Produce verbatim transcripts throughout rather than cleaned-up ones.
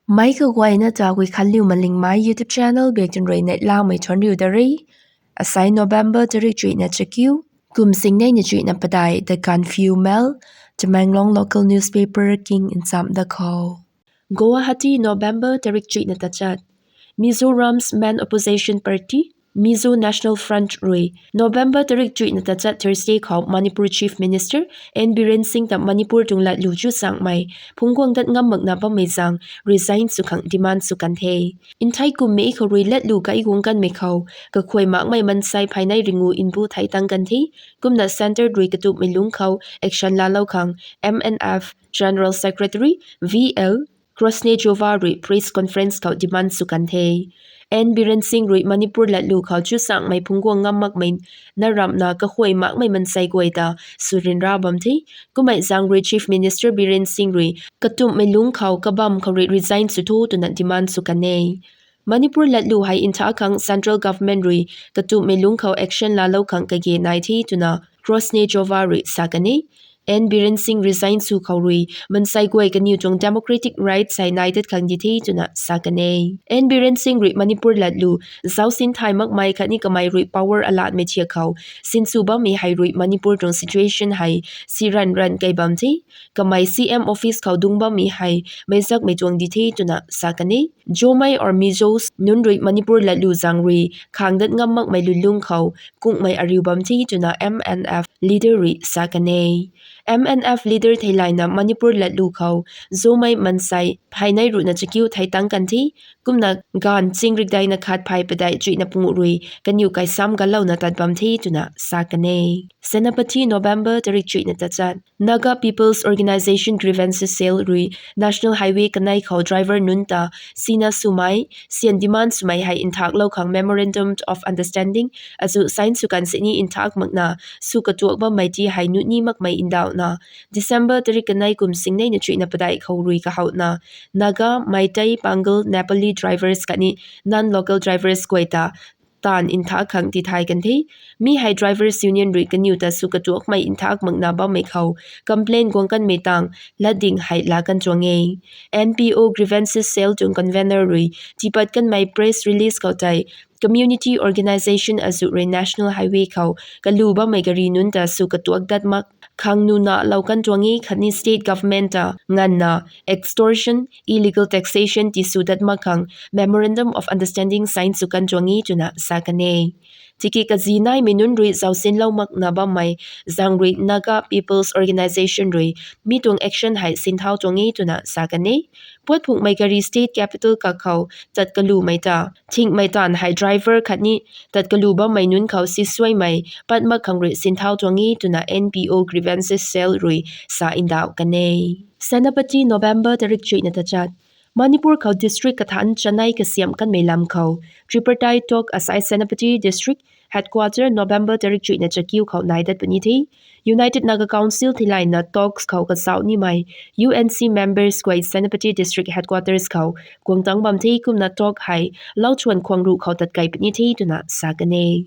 Meic kaguayna ta Guikhanliu Malingmei YouTube channel bak tun rui neihlamei thuanc riu da re. Asai November tarik chuihna chakiu, kum singneina chuihna padeih, The Gaanphiu Mail, Tamenglong local newspaper king nchamc da khou. Guwahati, November tarik chuihna tachat. Mizoram's main opposition party, Mizo National Front rui November tarik chuihna tachat Thursday khou Manipur Chief Minister N Biren Singh ta Manipur tuang latlu chuzaenghmei phungc guang dat ngam makna bammei zaeng resign sw khang demand sw kan the. Nthei kummei khou rui latlu kai guang kanmei khou kakhuay makmei mansei phaynei ringu nbu thei tang kan the. Kumna centre rui katumhmei lungc khou action laalou khang M N F General Secretary V L Krasnejova rui press conference khou demand sw kan the. N Biren Singh rui Manipur latlu khou chuzaenghmei phungc guang ngam makmei na ramhna kakhuay makmei mansei guay ta sw ryanra bam the. Kummei zaeng rui Chief Minister Biren Singh rui katumhmei lungc khou kabam khou rui resign sw tho twna demand sw kan e. Manipur latlu hei ntha khang central government rui katumhmei lungc khou action laalou khang kage nai the twna Krasnejova rui sa kan e. N Biren Singh resign sw khou rui mansei guay kaniw tuang democratic rights hei nai dat khang di the twna sa kan e. N Biren Singh rui Manipur latlu zaucsin thay makmei khatni kamei rui power alatmei thiak khou sinsw bammei hei rui Manipur tuang situation hei si ranv ranv kei bam the. Kamei C M office khou dungc bammei hei meizakmei tuang di the twna sa kan e. Zomei or Mizos nunc rui Manipur latlu zaeng rui khang dat ngam makmei lwnlung khou kungmei ariu bam the twna M N F leader rui sa kan e. M N F leader theilayna Manipur latlu khou Zomei mansei phaynei ruhna chakiu thei tang kan the. Kumna gaanv ching rikdeina khat phay padeih chuihna panguh rui kaniw kaisam galouna tat bam the twna sa kan e. Senapati, November tarik chuihna tachat. Naga People's Organisation Grievances Cell rui National Highway kanei khou driver nunc ta sina swmei, syan demand swmei hei nthaklou khang Memorandum of Understanding azuh sign sw kan sini nthak makna sw katuak bammei ti hei nuni makmei ndauhna December tarik kanei kum singneina chuihna padeih khou rui kahouna Naga, Meitei, Pangal, Nepali drivers khatni non-local drivers guay ta taanv nthak khang tithay kan the. Mi hei drivers union rui kaniw ta sw katuakmei nthak makna bammei khou complaint guang kanmei tang latding hei laa kan tuang e. N P O Grievances Cell tuang convener rui tiipat kanmei press release khou tei community organisation azuh rui National Highway khou kalu bammei gari nunc ta sw katuak dat mak khang nuna lou kan tuang e khatni state government ta nganvna extortion, illegal taxation tisw dat mak khang Memorandum of Understanding sign sw kan tuang e twna sa kan e. Tiki kazi naimei nunc rui zausinlou makna bammei zaeng rui Naga People's Organisation rui mi tuang action hei sinthau tuang e twna sa kan e. Puat phunghmei gari state capital kakhou tat kalumei ta thingmei taanv hei driver khatni tat kalu bammei nunc khou sisuaimei pat mak khang rui sinthau tuang e twna N P O Grievances Cell rui sa ndauh kan e. Senapati, November tarik chuihna tachat. Manipur khou district kathanc chanei kasiamh kanmei lam khou tripartite talk asai Senapati district headquarter November tarik chuihna chakiu khou nai dat puni the. United Naga Council theilayna talks khou kazauh nimei U N C members guay Senapati district headquarters khou guang tang bam the kumna talk hei lauchuan khwang ruh khou tatkei puni the twna sa kan e.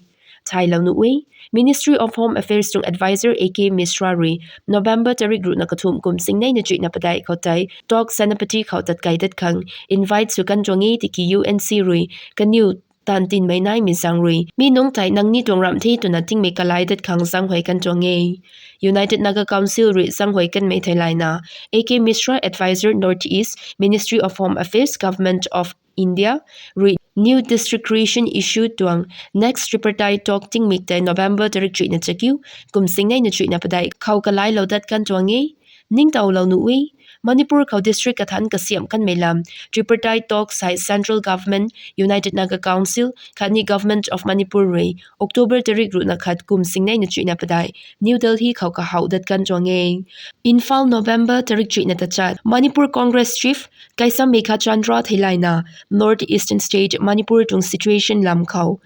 Thailou nuh e, Ministry of Home Affairs tuang advisor A K Mishra rui November tarik ruhna kathumh kum singneina chuihna padeih khou tei talk Senapati khou tatkei dat khang invite sw kan tuang e tiki U N C rui kaniw taanv tinmei naimei zaeng rui mi nungc tei nangniw tuang ramh the twna tingmei kalai dat khang zaenghuay kan tuang e. United Naga Council rui zaenghuay kanmei theilayna A K Mishra, advisor North East, Ministry of Home Affairs, Government of India rui new district creation issue tuang next tripartite talk tingmik tei November tarik chuihna chakiu kum singneina chuihna padeih khou kalailou dat kan tuang e. Ningtowlou nuh e, Manipur khou district kathanc kasiamh kanmei lam tripartite talks hei central government, United Naga Council khatni Government of Manipur rui October tarik ruhna khat kum singneina chuihna padeih New Delhi khou kahouh dat kan tuang e. Imphal, November tarik chuihna tachat. Manipur Congress Chief Keisham Meghachandra theilayna North Eastern State Manipur tuang situation lam khou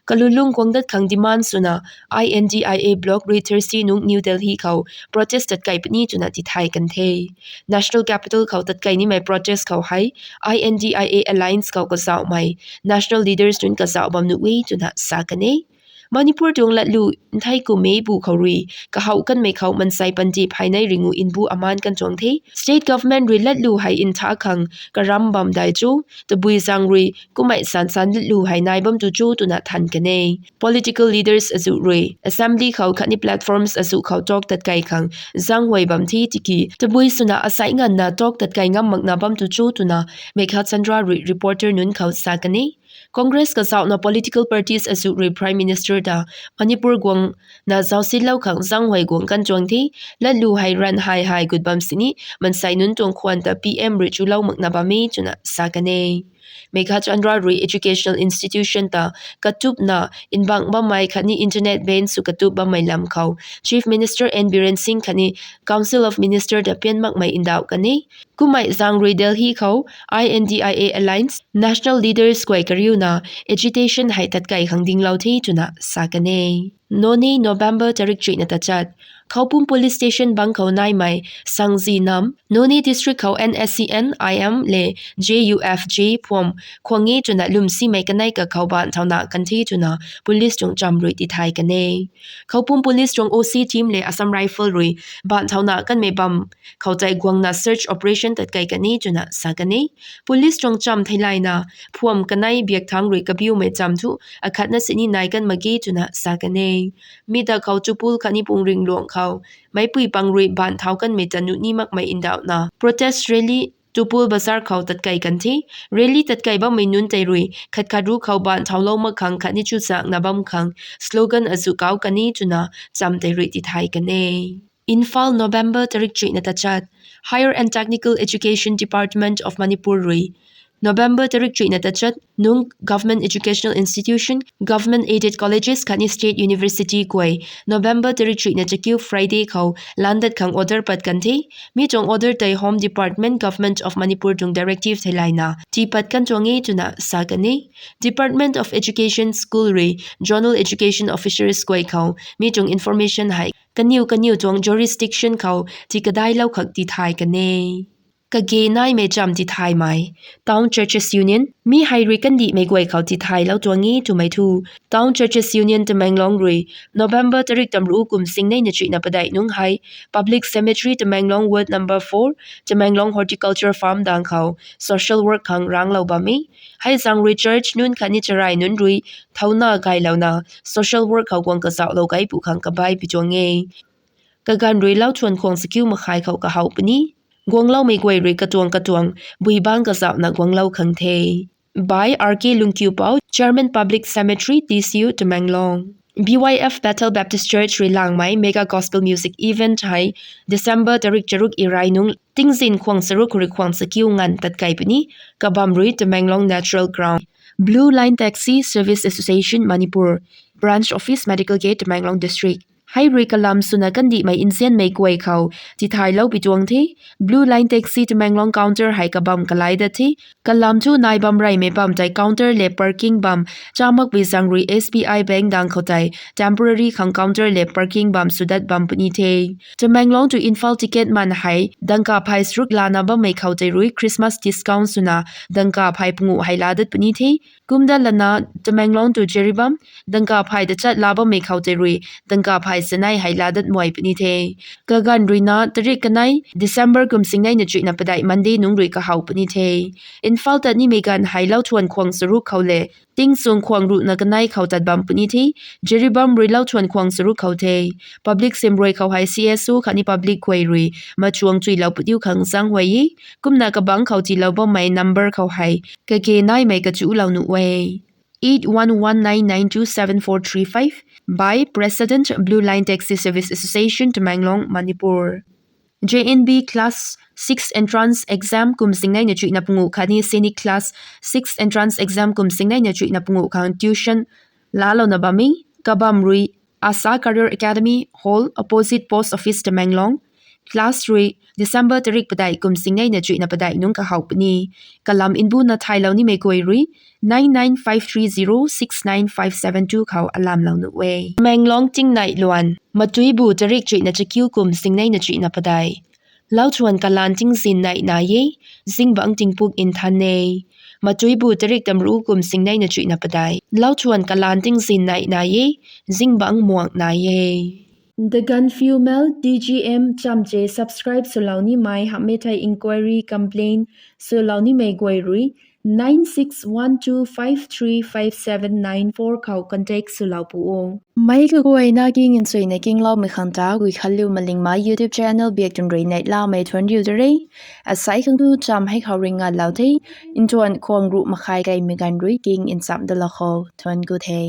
kalulung guang dat khang demand swna I N D I A bloc rui Thursday nung New Delhi khou protest tatkei puni twna tithay kan the. National capital khou tatkei nimei protest khou hei I N D I A alliance khou kazauhmei national leaders nunc kazauh bam nuh e twna sa kan e. Manipur tuang latlu nthei kummei bu khou rui kahouh kanmei khou mansei panty phaynei ringu nbu aman kan tuang the. State government rui latlu hei ntha khang karam bam dai cho, tabui zaeng rui kummei sansan latlu hei nai bam tu cho twna than kan e. Political leaders azuh rui assembly khou khatni platforms azuh khou talk tatkai khang zaenghuay bam the tiki tabui swna asai nganvna talk tatkai ngam makna bam tu cho twna Meghachandra rui reporter nunc khou sa kan e. Congress kazauhna political parties azuh rui Prime Minister ta Manipur guangna zausinlou khang zaenghuay guang kan tuang the. Latlu hei ranv hei hei gut bam sini mansei nunc tuang khwan ta P M rui chulou makna bam e twna sa kan e. Meghachandra rui educational institution ta katupna nbang bammei khatni internet ban sw katup bammei lam khou Chief Minister N Biren Singh khatni Council of Minister ta pian makmei ndauh kan e. Kummei zaeng rui Delhi khou I N D I A Alliance national leaders guay kariuna agitation hei tatkai khang dinglou the twna sa kan e. Noney, November tarik chuihna tachat. Khoupum Police Station bang khou naimei sangzi nam, Noney District khou N S C N I M le J U F J phuam khwang e twna lwmsimei kanei kakhou baanc thauna kan the twna police tuang cham rui tithay kan e. Khoupum Police tuang O C team le Assam Rifle rui baanc thauna kanmei bam khou tei guangna search operation tatkai kan e twna sa kan e. Police tuang cham theilayna phuam kanei biak thangc rui kabiumei cham thu akhatna sini nai kan mak ge twna sa kan e. Mi ta khou Tupul khatni Pungring luang khou meicpui pang rui baanc thau kanmei ta nuh ni makmei ndauhna protest rally Tupul Bazar khou tatkai kan the. Rally tatkai bammei nunc tei rui khat khat ruc khou baanc thaulou mak khang khatni chuzaenghna bam khang slogan azuh kau kan e twna cham tei rui tithay kan e. Imphal, November tarik chuihna tachat. Higher and Technical Education Department of Manipur rui November tarik chuihna tachat nung government educational institution, government aided colleges khatni state university guay November tarik chuihna chakiu Friday khou landat khang order pat kan the. Mi tuang order tei Home Department, Government of Manipur tuang directive theilayna tiipat kan tuang e twna sa kan e. Department of Education school rui zonal education officers guay khou mi tuang information hei kaniw kaniw tuang jurisdiction khou tii kadailou khak tithay kan e. Kage naimei cham tithaymei. Town Churches Union, mi hei rui kandihmei guay khou tithaylou tuang e twmei thu Town Churches Union Tamenglong rui November tarik tamru kum singneina chuihna padeih nungc hei Public Cemetery Tamenglong, Ward number four, Tamenglong Horticulture Farm dang khou social work khang ranglou bam e. Hei zaeng rui church nunc khatni charai nunc rui thauna gaylouna social work khou guang kazauhlou gay pu khang kabai pi tuang e. Kaganv rui lau thuan khwang sakiu makhai khou kahow puni. Guangloumei guay rui katuang katuang bui bang kazauhna guanglou khang the. By R K Lungkiupou, Chairman Public Cemetery, T C U, Tamenglong. B Y F Bethel Baptist Church rui langmei mega gospel music event hei December tarik charuk irai nung tingzin khwang charuk rui khwang sakiu nganv tatkai puni. Kabam rui Tamenglong Natural Ground. Blue Line Taxi Service Association Manipur, Branch Office, Medical Gate, Tamenglong District. Hei rui kalam swna kandihmei nzianmei guay khou tithaylou pi tuang the. Blue Line Taxi Tamenglong counter hei kabam kalai dat the. Kalam thu nai bam reymei bam tei counter le parking bam cha makpui zaeng rui S B I bank dang khou tei temporary khang counter le parking bam swdat bam puni the. Tamenglong to Imphal ticket man hei dangka phay charuk lana bammei khou tei rui Christmas discount swna dangka phay panguh hei ladat puni the. Kumdat lana Tamenglong to Jiribam dangka phay tachat la bammei khou tei rui dangka phay chanei hei ladat muay puni the. Kaganv ruina tarik kanei December kum singneina chuihna padeih Monday nungc rui kahow puni the. Imphal tat nimei ganv hei lau thuan khwang charuk khou le tingchung khwang ruhna kanei khou tat bam puni the. Jiribam rui lau thuan khwang charuk khou the. Public simruai khou hei C S O khatni public guay rui machuang chuilou pudiu khang zaenghuay e. Kumna kabangc khou tiilou bammei number khou hei kage naimei kachuclou nuh e. Eight one one nine nine two seven four three five by President, Blue Line Taxi Service Association, Tamenglong, Manipur. J N B Class six Entrance Exam kum singneina chuihna panguh khatni Sainik Class six Entrance Exam kum singneina chuihna panguh khang tuition laalouna bam e. Kabam rui Asa Career Academy Hall, opposite Post Office, Tamenglong. Class rui December tarik padeih kum singneina chuihna padeih nungc kahow puni. Kalam nbuna thaylou nimei guay rui nine nine five three zero six nine five seven two khou alamlou nuh e. Tamenglong tingnai luan, matuibu tarik chuihna chakiu kum singneina chuihna padeih. Lau thuan kalan tingzin nai nai e, zingbangc tingpuk nthan e. Matuibu tarik tamru kum singneina chuihna padeih. Lau thuan kalan tingzin nai nai e, zingbangc muang nai e. The Gaanphiu Mail, D G M, chamv subscribe swlou nimei hamhmei thei inquiry, complaint swlou nimei guay rui nine six one two five three five seven nine four khou contact swlou pu o. Meic kaguayna king nchuina kingloumei khang ta Guikhanliu Malingmei YouTube channel biak twn rui neihlamei thuanc riu da re. Asai khang tu chamv hei khou ringngalou the. Ntuan khwang ruh makhai kaimei ganv rui king nchamh dalou khou thuanc ku the.